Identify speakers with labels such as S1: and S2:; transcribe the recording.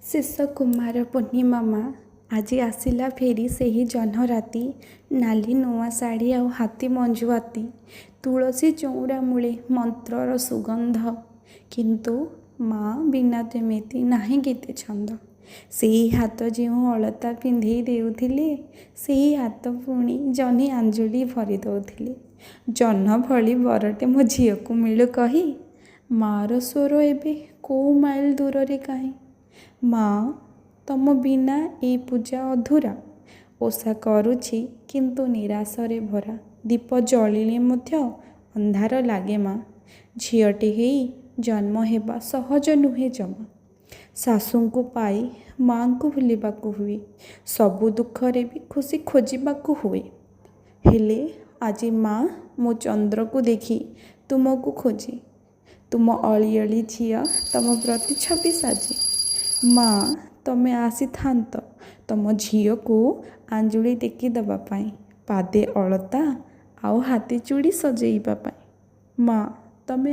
S1: ଶେଷ କୁମାର ପୂର୍ଣ୍ଣିମା ମା, ଆଜି ଆସିଲା ଫେରି ସେହି ଜହ୍ନରାତି। ନାଲି ନୂଆ ଶାଢ଼ୀ ଆଉ ହାତୀ ମଞ୍ଜୁଆତି, ତୁଳସୀ ଚଉଁରା ମୂଳେ ମନ୍ତ୍ରର ସୁଗନ୍ଧ। କିନ୍ତୁ ମା ବିନା ଯେମିତି ନାହିଁ ଗୀତି ଛନ୍ଦ। ସେଇ ହାତ ଯେଉଁ ଅଳତା ପିନ୍ଧେଇ ଦେଉଥିଲେ, ସେଇ ହାତ ପୁଣି ଜହ୍ନି ଆଞ୍ଜୁଳି ଭରି ଦେଉଥିଲେ। ଜହ୍ନ ଭଳି ବରଟେ ମୋ ଝିଅକୁ ମିଳୁ କହି ମାଆର ସ୍ୱର ଏବେ କୋଉ ମାଇଲ ଦୂରରେ କାହିଁ? ମା, ତମ ବିନା ଏଇ ପୂଜା ଅଧୁରା। ଓଷା କରୁଛି କିନ୍ତୁ ନିରାଶରେ ଭରା। ଦୀପ ଜଳିଲେ ମଧ୍ୟ ଅନ୍ଧାର ଲାଗେ ମା। ଝିଅଟେ ହେଇ ଜନ୍ମ ହେବା ସହଜ ନୁହେଁ ଜମା। ଶାଶୁଙ୍କୁ ପାଇ ମାଆଙ୍କୁ ଭୁଲିବାକୁ ହୁଏ। ସବୁ ଦୁଃଖରେ ବି ଖୁସି ଖୋଜିବାକୁ ହୁଏ। ହେଲେ ଆଜି ମା, ମୁଁ ଚନ୍ଦ୍ରକୁ ଦେଖି ତୁମକୁ ଖୋଜେ। ତୁମ ଅଳିଅଳି ଝିଅ ତମ ପ୍ରତିଛବି ସାଜେ। ମା, ତମେ ଆସିଥାନ୍ତ ତମ ଝିଅକୁ ଆଞ୍ଜୁଳି ଟେକି ଦେବା ପାଇଁ, ପାଦେ ଅଳତା ଆଉ ହାତେ ଚୁଡ଼ି ସଜେଇବା ପାଇଁ। ମା, ତମେ